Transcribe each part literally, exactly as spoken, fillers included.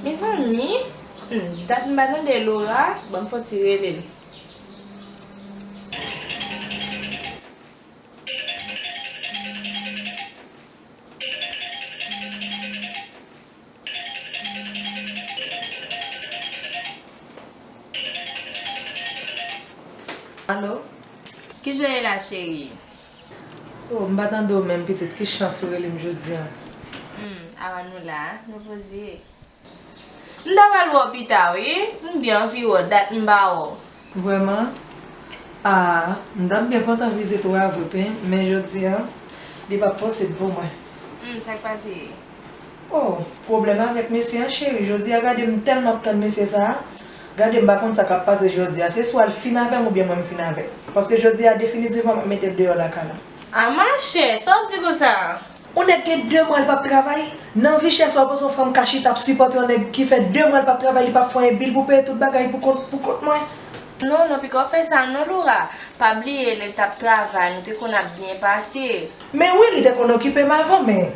Mezanmi, hmm, dat m pa tande Laura, ban m fè yon ti rele l. Alo? Kijan w ye la, cheri? Oh, m pa tande w menm, pitit. Ki chans ou rele m jodi a? Hmm, awa nou la, nou poze. M ta pral wè w pita, wi. M byen anvi wè w, dat m pa wè w. Vrèman? Ah, m t ap byen kontan vizit ou a vre, pen, men jodi a, li p ap posib pou mwen. Hmm, sa k pase? Oh, pwoblèm avèk mesye a, cheri. Jodi a, gade m tèlman ap tann mesye sa a. Gade m pa konn sa k ap pase jodi a. Se swa l fin avè m oubyen mwen m fin avè l. Paske jodi a, definitivman, m ap mete l deyò lakay la. A machè, sa w di konsa? Yon nèg gen de mwa l p ap travay. Nan vi chè sa, w panse yon fanm ka chita ap sipòte yon nèg ki fè de mwa l p ap travay, li p ap fè yon bil pou peye tout bagay pou kont, pou kont mwen? Non, non, pika w fè sa non, Laura. Pa bliye, lè l t ap travay, nou te konn ap byen pase. Men wi, li te konn okipe m avan, men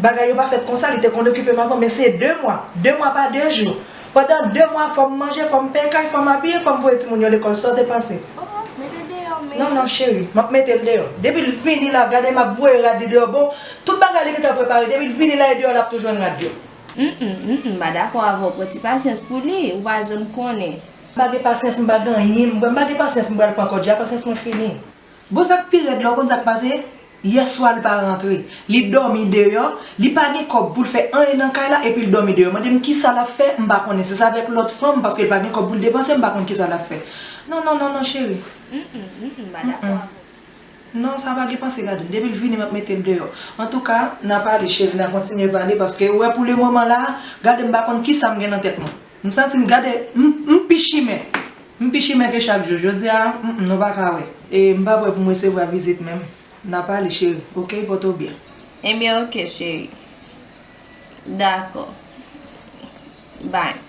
bagay yo pa fèt konsa, li te konn okipe m avan, men se de mwa. De mwa pa de jou. Pandan de mwa, fò m manje, fò m peye kay, fò m abiye, fò m voye timoun yo lekòl, sa w te panse? Oh, mete l deyò, men. Non, non, cheri, m ap mete l deyò. Depi l vini la, gade m ap voye rad li deyò. Bon, tout bagay li gentan prepare, depi l vini la, e deyò l ap tou jwenn rad yo. Mm, mm, mm, mm, m pa dakò avè w, pran ti pasyans pou li, ou pa janm konnen. M pa gen pasyans, m pa gen anyen, m pa gen pasyans, m pral pran kòdja, pasyans mwen fini. Bon, sa k pi rèd la, ou konn sa k pase? Yèswa, li pa rantre. Li dòmi deyò, li pa gen kòb pou l fè anyen nan kay la, epi l dòmi deyò. Mande m kisa l ap fè, m pa konnen. Si se avèk lòt fanm, paske l pa gen kòb pou l depanse, m pa konn kisa l ap fè. Non, non, non, non, cheri. Mm, mm, mm, mm, m pa dakò avè w. Non, sa pa gen panse, gade. Depi l vini, m ap mete l deyò. Antouka, n a pale, cheri, n a kontinye pale, paske ou wè pou le moman la, gade, m pa konn kisa m gen nan tèt mwen. M santi m, gade, m, m pi chimè. M pi chimè ke chak jou. Jodi a, mm, mm, nou pa ka wè. E m pa prè pou m resevwa vizit menm. N a pale, cheri. Oke, pote w byen. Ebyen, oke, cheri. Dakò. Bye.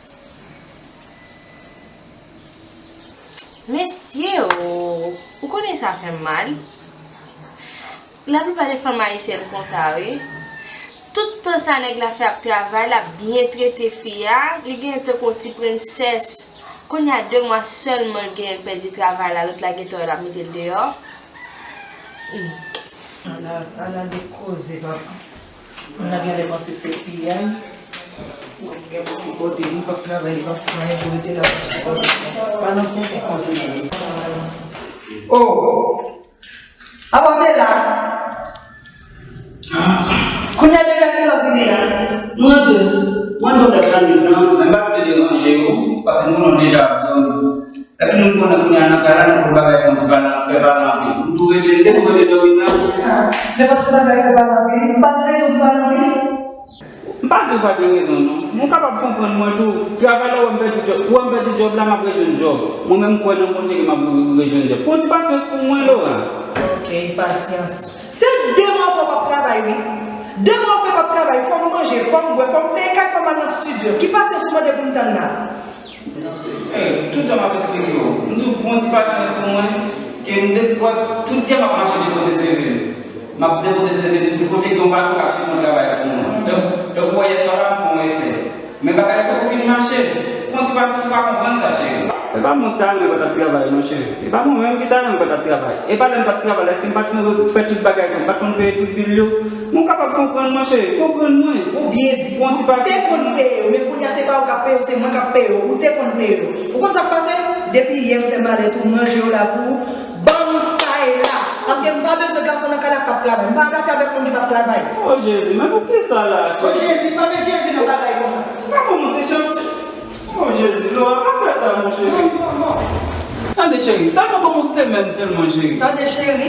Mesye o, ou konnen sa fè m mal. Laplipa de fanm ayisyèn konsa, wi. Tout tan sa nèg la fè ap travay, l ap byen trete fi a, li genyen tankou yon ti prensès. Kounye a de mwa sèlman l genyen, l pèdi travay la, lòt la gentan wè l ap mete l deyò. Hmm. Ala, ala de koze, papa. Moun nan genlè panse se piyay. Ou gen pou sipòte li, li p ap travay, li p ap fè anyen pou rete la pou sipòte li konsa. Pa nan konpon koze li ye. Oh! Apa w te la? Kounye a depi a kilè w vini la? Mwen rantre. Mwen rantre lòt lannwit lan, men m pa t vle deranje w, paske m konnen w deja ap dòmi. Lè fini m konnen kounye a nan kay la, nou pou bagay fè yon ti pale, fè pale anpil. M tou rete, m te tou rete dòmi nan. Ah, nenpòt ti bagay fè pale anpil. M pa gen rezon pou pale anpil. M pa di w pa gen rezon non. Men w kapab konprann mwen tou. Travay la, ou wè m pèdi djòb, ou wè m pèdi djòb la, m ap rejwenn djòb. Mwen menm m kwè nan Bondye ke m ap rejwenn djòb. Pran ti pasyans pou mwen, Laura. Ok, pasyans. Se de mwa fò w p ap travay, wi. De mwa fò w p ap travay. Fò m manje, fò m bwè, fò m peye kay, fò m al nan estidyo. Ki pasyans ou mande pou m tann la? Eh, tout jan m ap eksplike w. M di w pran ti pasyans pou mwen, ke m de-, wè, tout jan m ap mache depoze seve m. M ap depoze seve m tout kote, gen yon patwon k ap chèche yon travay pou mwen. Donk, donk, w wè yèswa la, m fè yon esè. Men bagay yo poko fin mache. Pran ti pasyans, ou ka konprann sa, cheri. E pa mwen k ta renmen pa t ap travay non, cheri. E pa mwen menm ki ta renmen pa t ap travay. E pa lè m pa t travay la, èske m pa t konn fè tout bagay sa, m pa t konn peye tout bil yo? Men w kapab konprann mwen, cheri, konprann mwen. Ou byen di, ou te konn peye yo, men kounye a se pa ou k ap peye yo, se mwen k ap peye yo. Ou te konn peye yo. Ou konn sa k pase? Depi yè m fè malèt ou, m ranje yo la pou ou. Ban m kay la. Paske m pa bezwen gason nan kay la k p ap travay. M pa annafè avèk moun ki p ap travay. O Jezi, men poukisa la, cheri? O Jezi, pa met Jezi nan bagay konsa. Pa ban m yon ti chans. O Jezi, Laura, pa fè sa, monchè. Non, non, non. Tande, cheri, sa nan kòm yon semèn sèlman, cheri. Tande, cheri,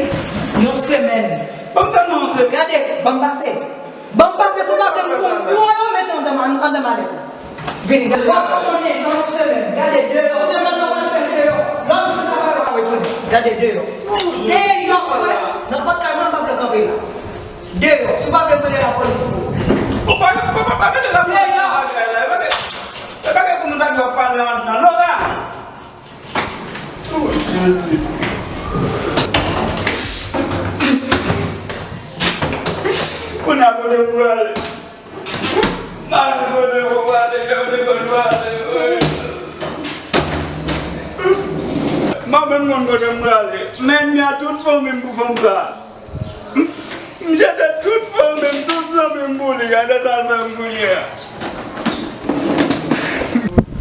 yon semèn. Ban m sèlman yon semèn. Gade, ban m pase. Ban m pase, si w pa vle m pran yo, mete anndan ma-, anndan malèt. Vini, gade. W ap konnen nan yon semèn. Gade deyò, semèn nan w ap fè deyò. Lòt jou travay w ap retounen. Gade deyò. Deyò, frè. Nan pòt kay mwen, m pa vle kanpe la. Deyò, si w pa vle m rele lapolis pou ou. Ou pa, pa, pa, pa mete lapolis nan bagay la. E pa gen, e pa gen pou nou ta dwe ap pale anndan. Laura! Oh, Jezi. Kounye a kote m prale. Mwen menm konn kote m prale. Men ènmi a tout fanmi m pou fanm sa. M jete tout fanmi m, tout zanmi m pou li. Gade sa l fè m kounye a.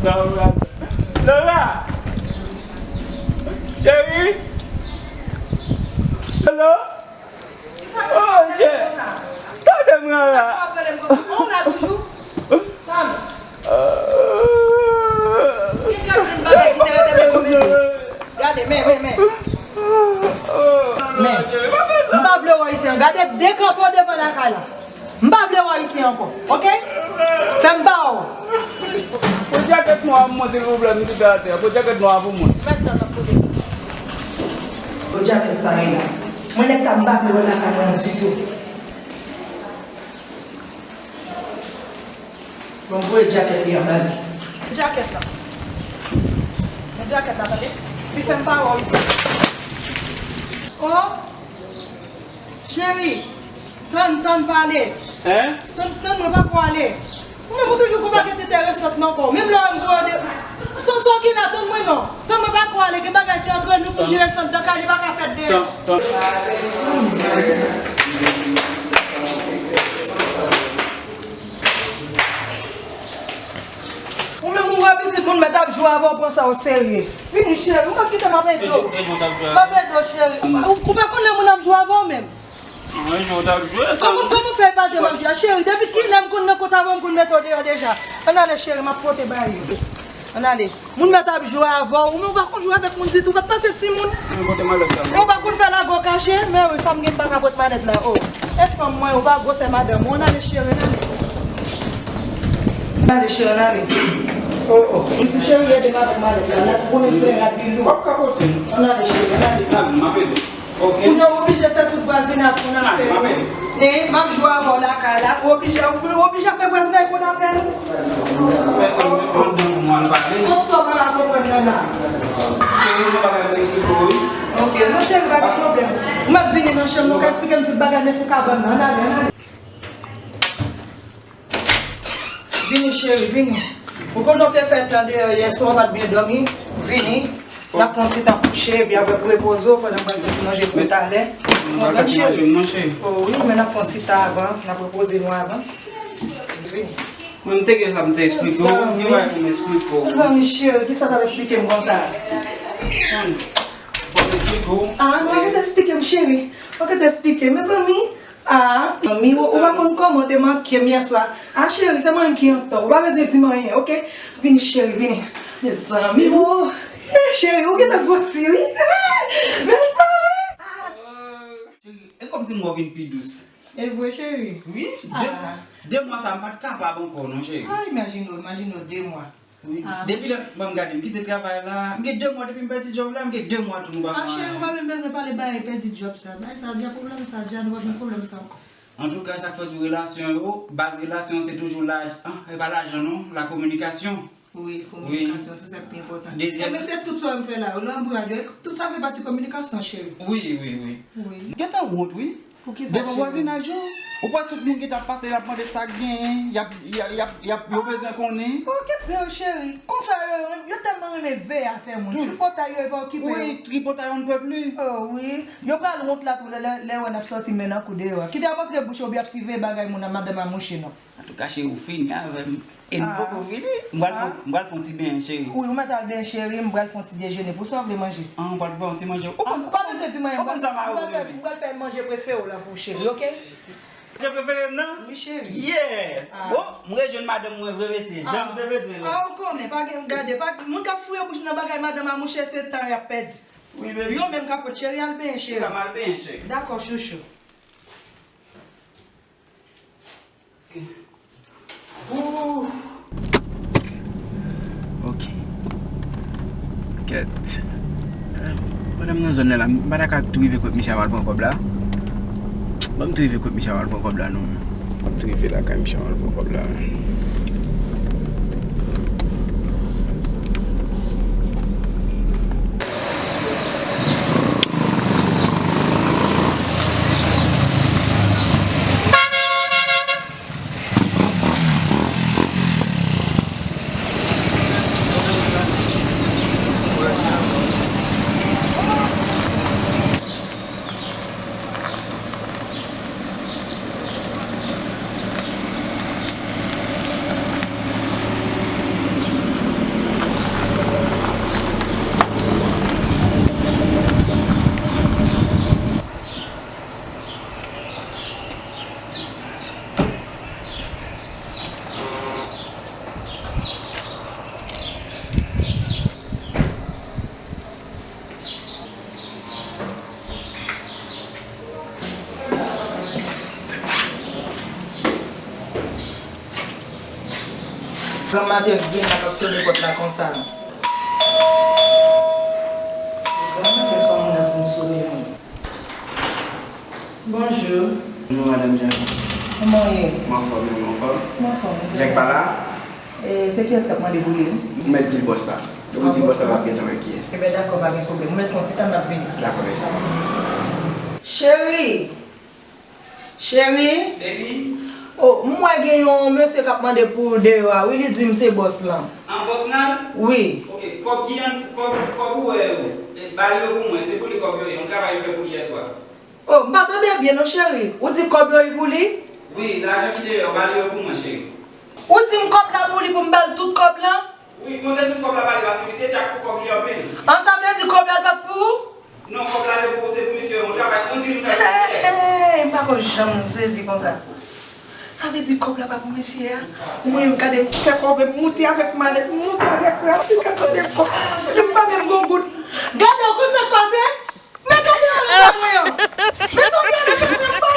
Sa w prale. Lola! Cheri! Hello! Oh, yeah! Tande m la! Sa w ap rele m konsa? Oh, la toujou? Tann. Gen gad de bagay ki te rete menm pou midi. Gade, men, men, men. Men, m pa vle wè w isi an. Gade, dekanpe w devan lakay la. M pa vle wè w isi ankò, oke? Fè m ba w. Pote djakèt nwa a pou mwen, silvouplè, m tou atè. Pote djakèt nwa a pou mwen. Mèt tan ap pote. Pote djakèt sa a la. Mwen, nèg sa, m pa vle wè l lakay mwen ditou. Bon, voye djakèt li anba li. Djakèt la. Men djakèt la, tande. Li fè m pa wè w isi. Oh! Cheri, tann, tann pale. Hein? Tann, tann, mwen pa ko ale. Ou menm ou toujou gon pakèt enteresan nan kò w. Menm lè m voye de. Sonson ki la, tann mwen non. Tann mwen pa ko ale, gen bagay se antre nou pou jere san dan kay, li pa ka fèt deyò. Tann, tann. Ou menm ou wè pitit moun mèt ap jwe avè w, pran sa o serye. Vini cheri, ou mèt kite m ap ede w. M ap ede w cheri. Ou, ou pa konn lè moun ap jwe avè w menm. Mwen jwe w t ap jwe sa. Kòman, kòman fè pa jwe m ap jwe a cheri? Depi kilè m konn nan kont avè w, m konn mete w deyò deja. Ann ale cheri, m ap pote bay yo. Ann ale. Moun mèt ap jwe avè w, ou menm ou pa konn jwe avèk moun ditou, ou pa t pase timoun. Mwen pote malèt la. Ou pa konn fè lago kache, men wi, sa m gen m pa ka pot malèt la, o. E fanm mwen, ou pa gwosè madanm ou, ann ale cheri, ann ale. Ann ale cheri, ann ale. O, o. Cheri, ede m avèk malèt la, la, pou mwen plen rapid, wi. W ap kapote. Ann ale cheri, ann ale. La, m ap ede w. Ok. Kounye a w oblije fè tout vwazinay konn afè nou. E, m ap jwe avè w lakay la. Ou oblije, ou oblije fè vwazinay konn afè nou. Pèsonn pa anndan pou mwen pale. Tout sa w pa ka konprann nan la. Cheri, yon bagay m eksplike w, wi. Ok, non cheri, pa gen pwoblèm. M ap vini nan chanm nan, ou ka eksplike m tout bagay, men sou kabann nan. Ann ale, ann ale. Vini, cheri, vini. Ou konnen w te fè tan deyò yè swa, w pa t byen dòmi. Vini. N ap fè yon ti tan kouche, epi apre pou repoze w, pandan m pral fè ti manje pou talè. Ou konprann, cheri? O wi, men n ap fè yon ti tan avan, n ap repoze nou avan. Vini. Mwen, m te gen sa m te eksplike w, gen bagay pou m eksplike w. Mezanmi, cheri, kisa w t ap eksplike m konsa? Fò m eksplike w. A, non, ou te eksplike m, cheri. Ou te eksplike m, mezanmi. Ah, mi, ou, ou pa konn kòman w te manke m yè swa. Ah, cheri, se mwen menm ki antò. Ou pa bezwen di m anyen, oke? Vini, cheri, vini. Mezanmi, ou. Eh, cheri, ou gentan gwosi, wi. Mezanmi. Cheri, e kòmsi m wè w vin pi dous. E vre, cheri? Wi, de, de mwa sa, m pa t kapab ankò, non, cheri. Ah, imajine w, imajine w, de mwa. Wi. Ah, depi lè, bon, m gade, m kite travay la, m gen de mwa depi m pèdi djòb la, m gen de mwa tou nou pa fè anyen. Ah, cheri, ou pa menm bezwen pale bagay pèdi djòb sa. Bagay sa, gen pwoblèm sa, dja nou pa gen pwoblèm sa ankò. Antouka, sa k fè di relasyon yo, baz relasyon se toujou laj, ah, e pa lajan non, la kominikasyon. Wi, kominikasyon, se sa k pi enpòtan. Dezyèm. Ebyen, se tout sa m fè la, lè m pou radyo, tout sa fè pati kominikasyon, cheri. Wi, wi, wi. Wi. M gentan wont, wi. Poukisa, cheri? Devan vwazinaj yo, ou kwè tout moun ki t ap pase, y ap mande sa k genyen, y ap, y ap, y ap, y ap, yo bezwen konnen. Okipe yo, cheri. Konsa yo, yo tèlman renmen veye afè moun. Tripotay yo, yo pa okipe yo. Wi, tripotay on ne peut plus. Oh, wi. Yo pral wont la tou lè, lè, lè yo wè n ap sòti men nan kou deyò a. Kite y ap antre bouch yo, y ap siveye bagay moun nan, madanm a mouche non. Antouka, cheri, ou fini avè m. E nou poko vini, m pral fè, m pral fè yon ti benyen, cheri. Wi, ou mèt al benyen, cheri, m pral fè yon ti dejene pou sa w vle manje. Ah, ou pral fè yon ti manje. Ou konn, ou pa bezwen di mwen, ou konn sa m pral fè, m pral fè manje prefere w la pou w, cheri, oke? Manje prefere m nan? Wi, cheri. Yeah! Bon, m rejwenn madanm mwen vre, mesye. Jan m te bezwen la. Ah, ou konnen, pa gen gade, pa, moun k ap fouye bouch nan bagay madanm a mouche, se tan y ap pèdi. Wi, baby. Yo menm kapot, cheri, al benyen, cheri. M al benyen, cheri. Dakò, chouchou. Ok. Kèt. Pandan m nan zòn nan la, m pa ta ka tou rive kot misye a m al pran kòb la. Ban m tou rive kot misye a m al pran kòb la non. Ban m tou rive lakay misye a m al pran kòb la. Granma te vin la k ap sone pòt la konsa. Granma te son moun ap vin sone moun. Bonjou. Bonjou, madanm Janvi. Kòman w ye? M anfòm, ou menm ou anfòm? M anfòm. Jack pa la? E, se kiyès k ap mande pou li? Ou mèt di l bòs la. Depi w di l bòs la, m ap gentan wè kiyès. Ebyen, dakò, pa gen pwoblèm. Ou mèt fè yon ti tan, m ap vini. Dakò, mèsi. Cheri! Cheri! Baby! O, m wè gen yon mesye k ap mande pou ou deyò a, wi, li di m se bòs lan. An, bòs lan? Wi. Ok, kòb ki an, kòb, kòb ou wè yo? E, ba l yo pou mwen, se pou li kòb yo ye, yon travay m fè pou li yèswa. O, m pa tande byen non, cheri. Ou di kòb yo ye pou li? Wi, lajan ki deyò, ba l yo pou mwen, cheri. Ou di m kòb la pou li pou m ba l tout kòb lan? Wi, konte tout kòb la ba li, paske misye tchak pou kòb li anpil. An, sa vle di kòb la pa t pou ou? Non, kòb la se pou, se pou misye, yon travay, yon diri travay. Hey, hey, m pa konn janm sezi konsa. Sa vle di kòb la pa pou mesye a? Mwen menm gade m fè kòve m moute avèk malèt, m moute avèk rapid, gade de kòb. M pa menm gon goud. Gade w konn sa k pase? Men tonbe anlè kè mwen an. Men tonbe anlè kè mwen an.